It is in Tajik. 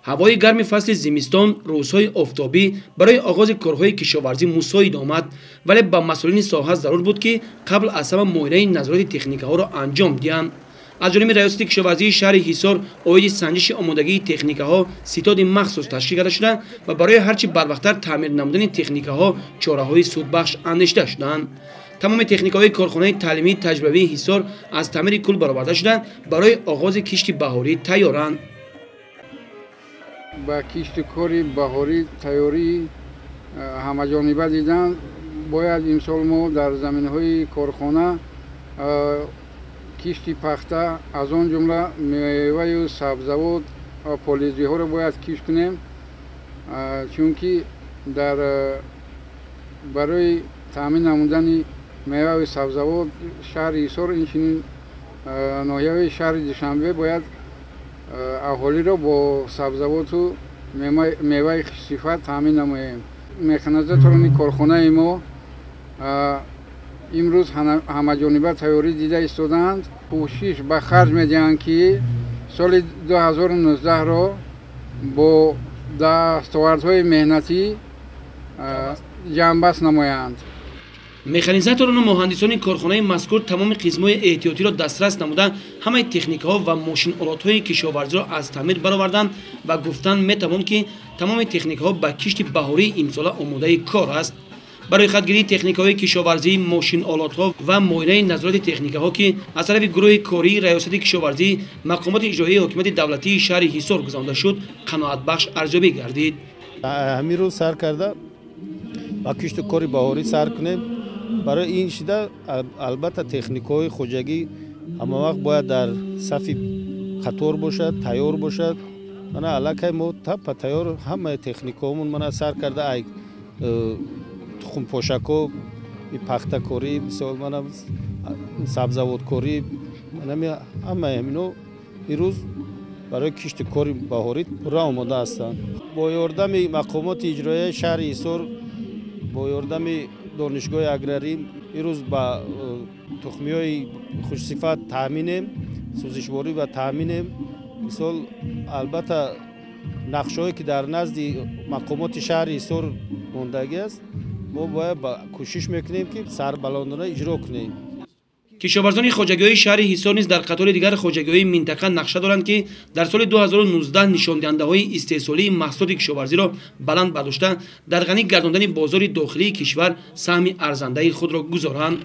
Ҳавои гарми фасли зимистон, рӯзҳои офтобӣ барои оғози корҳои кишоварзӣ мусоид омад, вале ба масъулини соҳа зарур буд, ки қабл аз ҳама муоинаи назорати техникаҳоро анҷом диҳанд. Аз ҷониби раёсати кишоварзии шаҳри Ҳисор оиди санҷиши омодагии техникаҳо ситоди махсус ташкил карда шуда ва барои ҳарчи барвақттар таъмир намудани техникаҳо чораҳои судбахш андешида шуданд. Тамоми техникаҳои корхонаи таълимии таҷрибавии Ҳисор аз таъмири кул бароварда шуда, барои оғози кишти баҳорӣ тайёранд. Ба кишти кори баҳорӣ тайёрии ҳамаҷониба дидан бояд. Имсол мо дар заминҳои корхона кишти пахта, аз он ҷумла меваю сабзавот ва полизиҳоро бояд кишт кунем, чунки дар барои таъмин намудани меваю сабзавот шаҳри Ҳисор, инчунин ноҳияҳои шаҳри Душанбе бояд аҳолиро бо сабзавоту меваи хушсифат таъмин намоем. Механизаторони корхонаи мо имрӯз ҳамаҷониба тайёрӣ дида истодаанд, кӯшиш ба харҷ медиҳанд, ки соли 2019-ро бо дастовардҳои меҳнатӣ ҷамъбаст намоянд. Механизаторону муҳандисони корхонаи мазкур тамоми қисмҳои эҳтиётиро дастрас намуда, ҳамаи техникаҳо ва мошинолотҳои кишоварзиро аз таъмир бароварданд ва гуфтан метавон, ки тамоми техникаҳо ба кишти баҳории имсола омодаи кор аст. Барои хатгирии техникаҳои кишоварзӣ, мошинолотҳо ва муоинаи назорати техникаҳо, ки аз тарафи гурӯҳи кории раёсати кишоварзӣ, мақомоти иҷроияи ҳокимияти давлатии шаҳри Ҳисор гузаронида шуд, қаноатбахш арзёбӣ гардид. Ҳамин рӯз сар карда ба кишту кори баҳорӣ сар кунем. Барои ин шида, албатта, техникаҳои хоҷагӣ ҳамавақт бояд дар сафи қатор бошад, тайёр бошад. Мана, аллакай мо таппа тайёр ҳамаи техникаҳомон, мана, сар карда ай тухмпошакҳо, пахтакорӣ, мисол, мана, сабзавоткорӣ, ҳамаи ҳамино имрӯз барои кишти кори баҳорӣ пурра омода ҳастанд. Бо ёрдами мақомоти иҷроияи шаҳри Ҳисор, бо ёрдами донишгоҳи аграрӣ имрӯз ба тухмиҳои хушсифат таъминем, сӯзишворӣ ба таъминем. Мисол, албатта, нақшаҳое, ки дар назди мақомоти шаҳри Ҳисор мондагӣ аст, мо бояд кӯшиш мекунем, ки сарбаландона иҷро кунем. Кишоварзони хоҷагиҳои шаҳри Ҳисор низ дар қатори дигар хоҷагиҳои минтақа нақша доранд, ки дар соли 2019 нишондиҳандаҳои истеҳсолии маҳсулоти кишоварзиро баланд бардошта, дар ғанӣ гардондани бозори дохилии кишвар саҳми арзандаи худро гузоранд.